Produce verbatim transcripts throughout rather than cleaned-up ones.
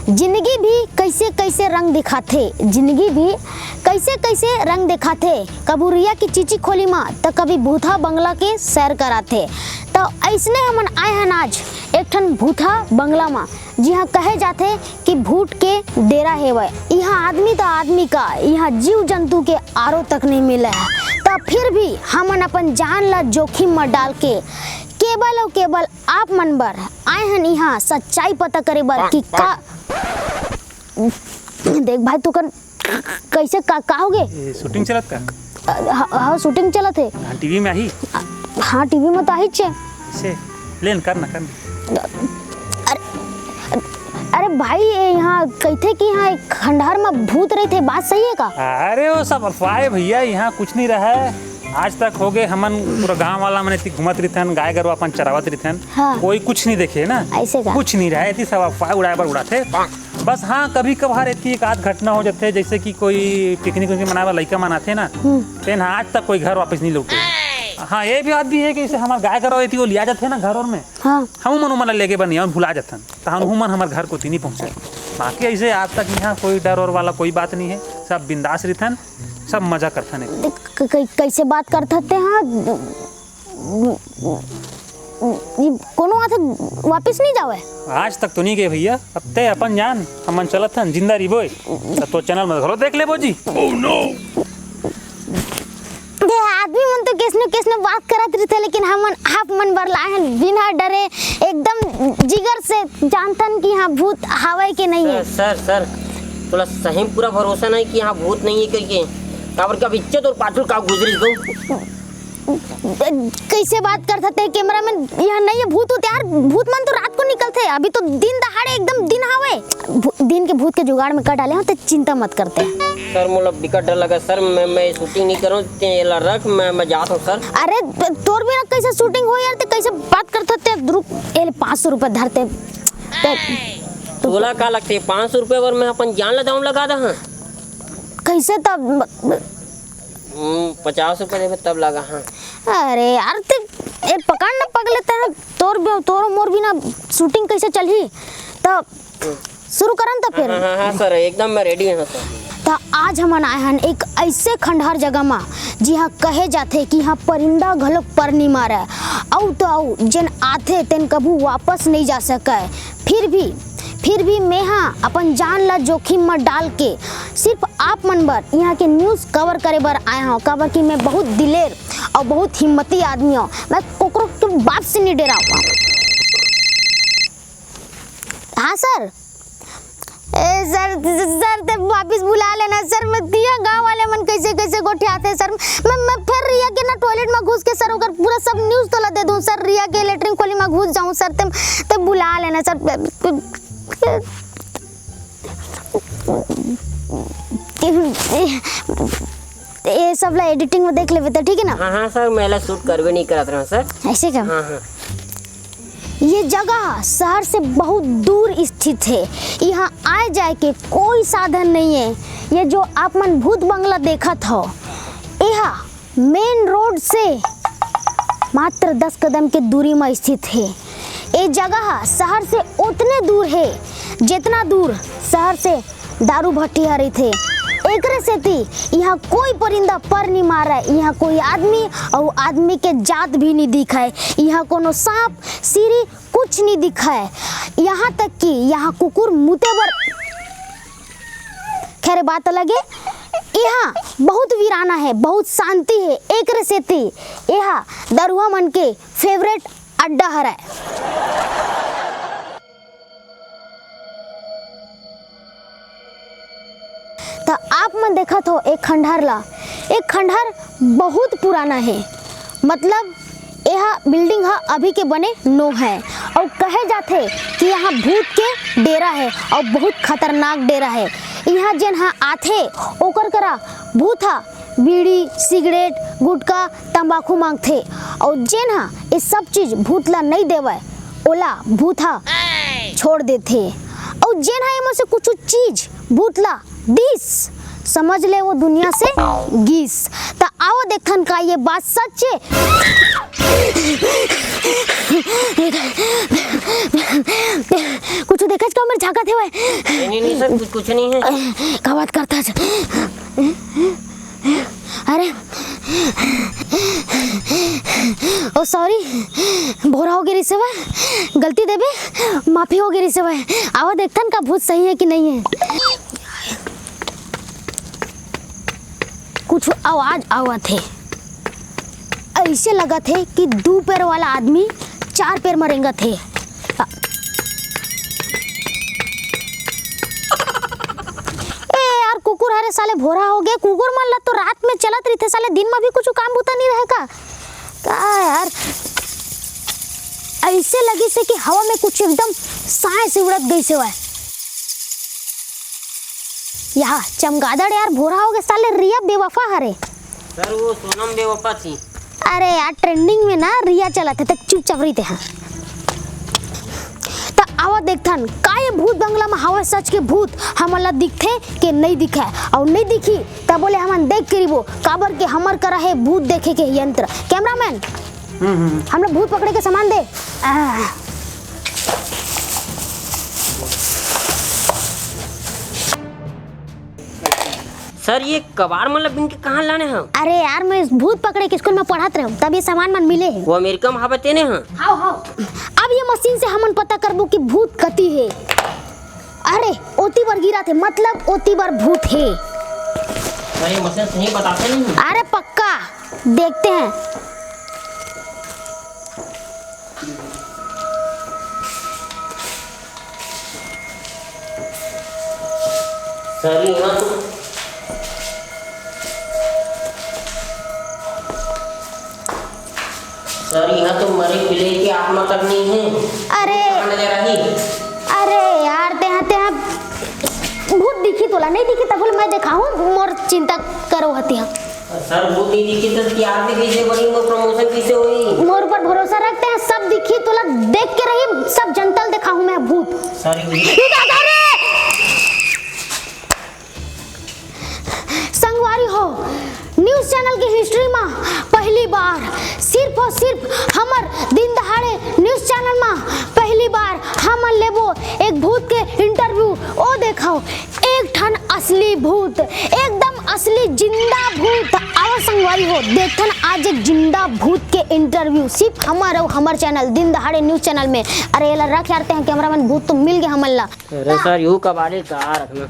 जिंदगी भी कइसे कइसे रंग दिखाथे, जिंदगी भी कइसे कइसे रंग दिखाथे, कभू रिया के चीची खोली म, त कभी भूतहा बंगला के सैर कराथे। त अइसने हमन आए हन आज एक ठन भूतहा बंगला म, जिहां कहे जाथे कि भूत के डेरा हेवय। इहां आदमी त आदमी का, इहां जीव जंतु के आरो तक नइ मिलय। त फिर भी हमन अपन जान ल जोखिम म डाल के केवल अउ केवल आप मन बर आए हन इहां सच्चाई पता करे बर कि का। देख भाई, तू कर कइसे का, का होगे? ये shooting चलत का? अ, ह-, हाँ, shooting चलत हे। हाँ, TV में आही। अ, हाँ, TV में तो आहीच हे। से लेन कर ना, कर ना। अरे, अरे भाई, ये इहां कहिथे कि इहां एक खंडहर में भूत रहिथे, बात सही हे का? अरे, वो सब अफवाह हे भैया, इहां कुछ नइ रहय। आज तक होगे हमन पूरा गांव वाला मन एती घूमत रहिथन, गाय गरु अपन चरावत रहिथन, हाँ। कोई कुछ नइ देखे ना। अइसे का? कुछ नइ रहय, एती सब अफवाह उड़ाए बर उड़ाथे। बस हाँ, कभी कभार एती एक आध घटना हो जाथे, जइसे कि कोई picnic उकनिक मनाए बर लइका मन आथे ना, हम्म। तेन ह आज तक कोई घर वापस नइ लौटे। हाँ, ये भी बात भी हे कि जइसे हमर गाय गरु एती वो लिया जाथे ना घर में, हाँ। हम मन ओमन ला लेगे बर नइ आवन, भुला जाथन, तहन ओमन हमर घर कोती नइ पहुँचे। बाकी अइसे आज तक इहां कोई डर और वाला कोई बात नइ हे, सब बिंदास रहिथन, सब मजा करथन। क-, क-, कइसे बात करथस ते, हाँ? कोनो आथे वापिस नइ जावय। आज तक तो नइ गे भैया, अब ते अपन जान, हमन चलत हन, जिंदा रहिबो, त तोर channel में घलो देख लेबो जी। ते आदमी मन तो कइसनो कइसनो बात करत रहिथे, लेकिन हमन आप मन बर लाए हन बिना डरे, एकदम जिगर से जानथन कि हाँ, भूत हावय के नइ हे। सर, सर, सर, तोला सही में पूरा भरोसा नइ हे कि हाँ, भूत नइ हे कहिके? काबर का बिच्चे तोर पाछू का गुजरिस गो? कइसे बात करथस ते cameraman? इहां नइ हे भूत उत यार, भूत मन तो रात को निकलथे, अभी तो दिन दहाड़े एकदम दिन हावय। भू-, दिन के भूत के जुगाड़ में कर डाले हंव, ते चिंता मत कर ते। सर, मोला बिकट डर लगथे सर, मैं, मैं shooting नइ करंव, ते एला रख, मैं, मैं जात हंव सर। अरे, त-, तोर बिना कइसे shooting होही यार, ते कइसे बात करथस ते? रुक, एले पाँच सौ रुपया धर ते। ते, तोला का लगथे, पाँच सौ रुपया बर मैं अपन जान ला दांव लगा दहूं? कइसे तब? हम्म, पचास रुपया देबे तब लगा, हाँ। अरे यार, ते, ए, पकड़ ना पगले, ते, तोर बि-, तोर मोर बिना shooting कइसे चलही? त शुरू करन त फिर। हाँ, हाँ, हाँ, सर, एकदम मैं ready हूँ, सर। त आज हमन आए हन एक अइसे खंडहर जगह मा, जिहाँ कहे जाथे कि इहाँ परिंदा घलोक पर नी मारय। अउ त अउ, जेन आथे, तेन कभू वापस नइ जा सकय। फिर भी, फिर भी मेहा अपन जान ला जोखिम म डाल के सिर्फ आप मन बर इहाँ के news cover करे बर आए हौं, काबर कि मैं बहुत दिलेर अउ बहुत हिम्मती आदमी हौं। मैं कोकरो के बाप से नइ डेरावं। हाँ सर। ए सर, सर, ते वापिस बुला लेना सर, मैं तिहा गाँव वाले मन कइसे, कइसे गोठियाथे सर। मैं, मैं फेर रिया के ना toilet म घुस के सर, ओकर पूरा सब news तोला दे दूँ सर, रिया के latrine खोली म घुस जाऊँ सर, ते, ते बुला लेना सर। ये सब ला editing म देख लेबे त, ठीक हे ना? हाँ, हाँ सर, मैं एला shoot करबे नइ करत रहेंव सर। अइसे का? हाँ, हाँ। ये जगह शहर से बहुत दूर स्थित हे। इहाँ आए जाए के कोई साधन नइ हे। ये जो आप मन भूत बंगला देखत हव, एहा main road से मात्र दस कदम के दूरी म स्थित हे। ए जगह ह शहर से ओतने दूर हे, जेतना दूर शहर से दारू भट्टी ह रहिथे। एकरे सेती इहाँ कोई परिंदा पर नी मारय, इहाँ कोई आदमी अउ आदमी के जात भी नी दिखय, इहाँ कोनो सांप, सिरी कुछ नी दिखय। यहाँ तक कि यहाँ कुकुर मुते बर, खैर, बात अलग हे। इहाँ बहुत वीराना हे, बहुत शांति हे, एकरे सेती एहा दरुहा मन के favourite अड्डा हरय। त आप मन देखत हो ए खंडहर ला, ए खंडहर बहुत पुराना हे, मतलब एहा building ह अभी के बने नो हे, अउ कहे जाथे कि यहाँ भूत के डेरा हे अउ बहुत खतरनाक डेरा हे। इहाँ जेन ह आथे ओकर करा भूत ह बीड़ी, सिगरेट, गुटखा, तंबाकू मांगथे, अउ जेन ह ए सब चीज भूत ला नइ देवय, ओला भूत ह छोड़ देथे। अउ जेन ह एमा से कुछु चीज भूत ला दिस, समझ ले वो दुनिया से गिस। त आओ देखन का ये बात सच हे। कुछु देखत का मेर झांकत हेवय। नहीं सर, कुछ, कुछ नहीं है। का बात करत हस? अरे, ओ सॉरी, भोरा हो गे रिहिस हवय, गलती देबे, माफी हो गे रिहिस हवय। आवा देखथन का भूत सही हे कि नहीं हे। कुछ आवाज आवत हे। अइसे लगत हे कि दू पैर वाला आदमी चार पैर म रेंगत हे। ए यार, कुकुर हरे साले भोरा हो गे। कुकुर मन ला तो रात में चलत रहिथे साले, दिन में भी कुछ काम बुता नहीं रहे का? का यार, अइसे लगिस हे कि हवा में कुछ एकदम सांय से उड़त गइस हवय। यहाँ चमगादड़ यार भोरा हो गे साले, रिया बेवफा हरे। सर, वो सोनम बेवफा थी। अरे यार, ट्रेंडिंग में ना रिया चलत हे, त चुपचाप रहिते हैं। त आवा देखथन, का ये भूत बंगला में हवय सच के भूत, हमन ला दिखथे के नहीं दिखे, अउ नहीं दिखी, तब बोले हमन देख के रिबो, काबर के हमर करा हे भूत देखे के यंत्र। कैमरामैन, हम्म, हम्म। हम लोग भूत पकड़े के सामान दे। आ। सर, ये कबाड़ मन ल बीन के कहाँ लाने हव? अरे यार, मैं भूत पकड़े के स्कूल में पढ़त रहेंव, तब ये सामान मन मिले हे। वो अमेरिका में हावय तेने ह? हाव, हाव। अब ये मशीन से हमन पता करबो कि भूत कती हे। अरे, ओती बर गिरत हे, मतलब ओती बर भूत हे। सर, ये मशीन सही बताथे नहीं? अरे पक्का, देखते हैं। सर, इहाँ तो, सर, इहाँ तो मरे पिले के आत्मा तक नहीं है। अरे। कहाँ नजर आही? अरे यार, तेहा, तेहा भूत दिखी तोला, नहीं दिखी तब बोले मैं देखाहूँ, मोर चिंता करो हतिहा। सर, भूत नहीं दिखी तो क्या आदमी कैसे बनी, मोर promotion कैसे होई? मोर ऊपर भरोसा रखते हैं, सब दिखी तोला, देख के रही, सब जनता ल देखाहूँ मैं भूत। सर, ये ये दादा रे! संगवारी हो, news channel के history मा पहली बार, सिर्फ और सिर्फ हमर दिन दहाड़े news channel मा पहली बार हमन लेबो एक भूत के interview। ओ देखो, एक ठन असली भूत, एकदम असली जिंदा भूत। आओ संगवारी हो, देखथन आज एक जिंदा भूत के interview, सिर्फ हमर अउ हमर channel दिन दहाड़े news channel में। अरे एला रख यार, तेहा cameraman, भूत तो मिल गे हमन ला। अरे सर, यू कबाड़ी का रखना।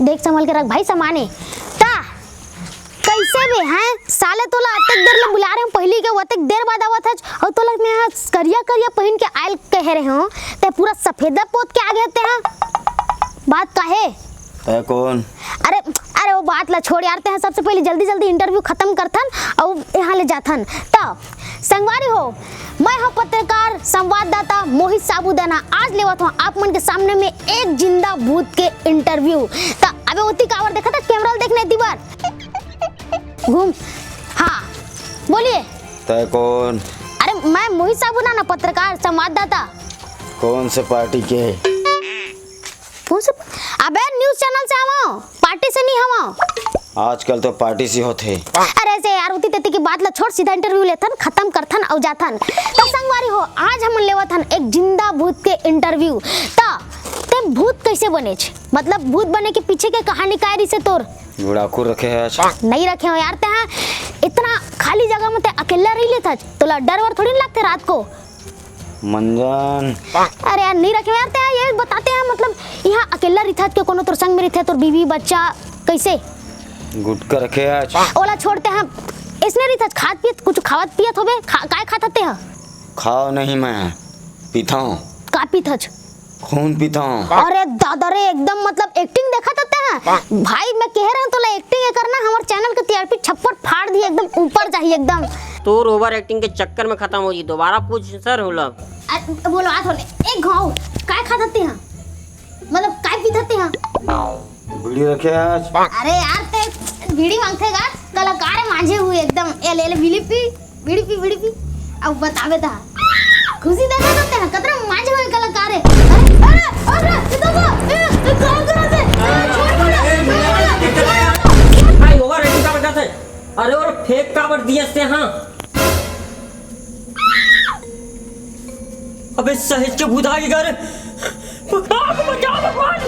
देख संभल के रख भाई सामाने। ता कैसे बे हैं साले, तोला अतेक देर ले बुला रहे हूँ, पहली के अतेक देर बाद आवत हच, अउ तोला मैं आज करिया करिया पहिन के आयल कहे रहे हूँ, ते पूरा सफेदा पोत के आ गए ते हैं। बात का है? तै कौन? अरे, अरे वो बात ला छोड़ यार, ते हैं सबसे पहले जल्दी जल्दी interview खत्म करथन अउ यहाँ ले जाथन। तो संगवारी हो, मैं हूँ पत्रकार संवाददाता मोहित साबूदाना। आज लेवत हूँ आप मन के सामने में एक जिंदा भूत के interview। त अबे ओती काबर देखत हस, camera ल देखने दी बार। घूम। हाँ, बोलिए। तै कौन? अरे मैं मोहित साबूदाना, पत्रकार संवाददाता। कौन से party के? कौन से? अबे news channel से आवो, party से नहीं आवो। आजकल तो party से होथे। अरे ऐसे यार, उती तेती की बात ला छोड़, सीधा interview लेथन, खत्म करथन अउ जाथन। त संगवारी हो, आज हमन लेवत हन एक जिंदा भूत के interview। त ते भूत कैसे बनेच? मतलब भूत बने के पीछे के कहानी काय रिसे तोर? गुड़ाखू रखे है आज। नहीं रखे हो यार, ते इतना खाली जगह में ते अकेला रह लेथच, तोला डर वर थोड़ी ना लगथे रात को? मंजन। अरे यार, नहीं रखे यार, ते ये बताते हैं, मतलब, यहाँ अकेला रिथत के कोनो तोर संग में रिथे, तोर बीवी, बच्चा, कैसे? गुटखा रखे आज। ओला छोड़ते हैं, इसने रिथत, खात पियत, कुछ खावत पियत होबे, खा-, काय खात हते हैं? खाओ नहीं मैं, पीता हूँ। का पीथच? खून पीता हूँ। अरे दादा रे, एकदम मतलब acting देखा तो ते हैं। भाई, मैं कह रहा हूँ तोला acting ये करना, हमारे channel के T R P छप्पर फाड़ दिए, एकदम ऊपर चाहिए एकदम। तोर over acting के चक्कर में खत्म हो जी। दोबारा पूछ सर, होला। अ, बोलो, आ थोड़े, एक घाव, काय खात हते हैं? मतलब, काय पीत हते हैं? बीड़ी रखे आज। अरे यार, ते बीड़ी मांगथे गा, कलाकार है, मांझे हुए एकदम। ए ले, ले, बीड़ी पी। बीड़ी पी, बीड़ी पी। अब बतावे ता। खुशी देखा तो तेरा, कतरा मांझे हुए कलाकार है। अरे, अरे, अरे, ये तो वो, ए, ए, कौन करा दे? ए, छोड़, छोड़, छोड़, छोड़। भाई, over acting का वजह से। अरे, और फेंक का बर दिए से, हाँ? अबे, सहेज के भूत आ गए घर। भगवान, बचाओ, भगवान।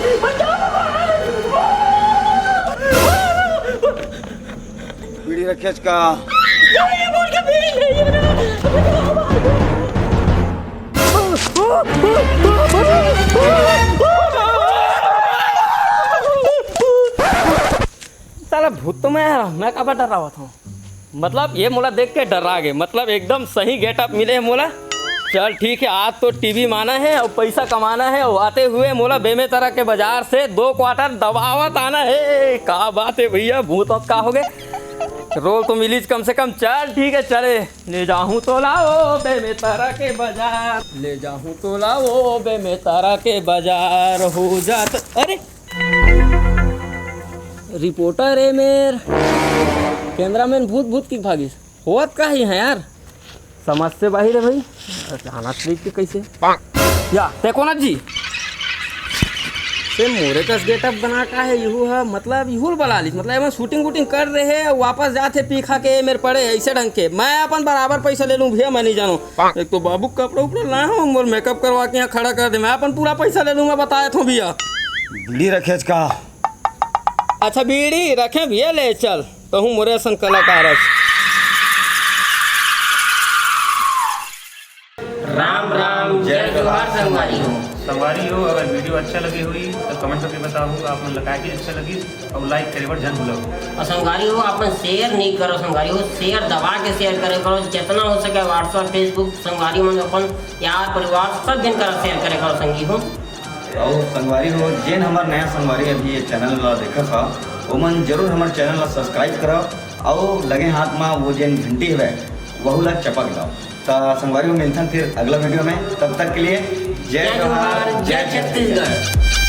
बीड़ी रखेस का? साला भूत तो मैं हरंव, मैं काबर डर्रावत हंव? मतलब ये मोला देख के डर्रा गे, मतलब एकदम सही गेटअप मिले हे मोला। चल ठीक हे, आज तो टीवी म आना हे अउ पैसा कमाना हे, अउ आते हुए मोला बेमेतरा के बाजार से दो क्वार्टर दबावत आना हे। का बात हे भइया, भूत वूत का होगे? रोल तो मिलिस कम से कम। चल ठीक हे, चले। ले जाहूं तोला ओ बेमेतरा के बाजार, ले जाहूं तोला ओ बेमेतरा के बाजार। हो जात, अरे, रिपोर्टर ए मेर, कैमरामैन भूत भूत कहिके भागिस। होवत का हे इहां यार? समझ से बाहिर हे भई। अचानक देख के कइसे? या, तैं कोन अस जी? तैं मोरे कस गेटअप बना का हे, इहू ह, मतलब, इहू ल बला लिस, मतलब, एमन शूटिंग वूटिंग कर रहे हे, वापस जात हे पी खा के, ए मेर पड़े हे, अइसे ढंग के। मैं अपन बराबर पैसा ले लूं भइया, मैं नइ जानंव। एक तो बाबू कपड़ा उपड़ा लाए हंव, मोर मेकअप करवा के इहां खड़ा कर दे, मैं अपन पूरा पैसा ले लूं, मैं बता देत हंव भइया। बीड़ी रखेस का? अच्छा, बीड़ी रखेंव भइया, ले चल, तहूं मोरे असन कलाकार अस। राम राम, जय जोहार संगवारी हो। संगवारी हो, अगर वीडियो अच्छा लगे होही तो कमेंट करके बताहू, आप मन ला का चीज अच्छा लगिस, अउ लाइक करे बर झन भूलव। अउ संगवारी हो, आप मन शेयर नइ करव, संगवारी हो, शेयर दबा के शेयर करे करो, जितना हो सके WhatsApp, Facebook, संगवारी मन अपन यार परिवार सब झन करा शेयर करे करो संगी हो। अउ संगवारी हो, जेन हमर नया संगवारी अभी ये चैनल ला देखत हा, ओमन जरूर हमर चैनल ला सब्सक्राइब करव, अउ लगे हाथ मा वो जेन घंटी हवय, वहू ला चपक दव। त संगवारी हो, मिलथन फिर अगला वीडियो में, तब तक के लिए जय जय जोहार, जोहार, जय जय छत्तीसगढ़।